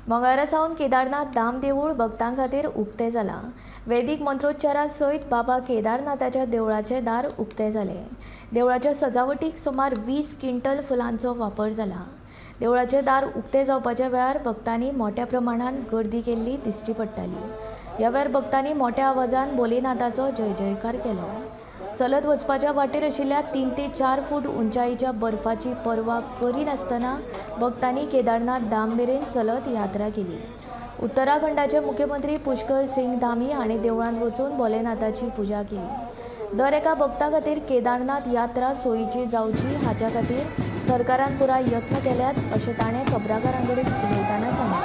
मंगळारा सावन केदारनाथ धाम देवूळ भक्तां खातीर उक्तें जालां. वैदीक मंत्रोच्चारा सयत बाबा केदारनाथाच्या देवळाचें दार उक्तें जालें. देवळाच्या सजावटीक सुमार 20 क्विंटल फुलांचो वापर जाला. देवळाचें दार उक्तें जावपाच्या वेळार भक्तांनी मोट्या प्रमाणांत गर्दी केल्ली दिश्टी पडटाली. ह्या वेळार भक्तांनी मोट्या आवाजान भोलेनाथाचो जय जयकार केलो. चलत वचपाच्या वाटेर आशिल्ल्या 3 ते 4 फूट उंचायेच्या बर्फाची पर्वा करिनासतना भक्तांनी केदारनाथ धाम मेरेन चलत यात्रा केली. उत्तराखंडाचे मुख्यमंत्री पुष्कर सिंग धामी हांणी देवळांत वचून भोलेनाथाची पुजा केली. दर एका भक्ता खातीर केदारनाथ यात्रा सोयीची जावची हाच्या खातीर सरकारान पुराय यत्न केल्यात अशें ताणें खबराकारां कडेन उलयतना सांगलें.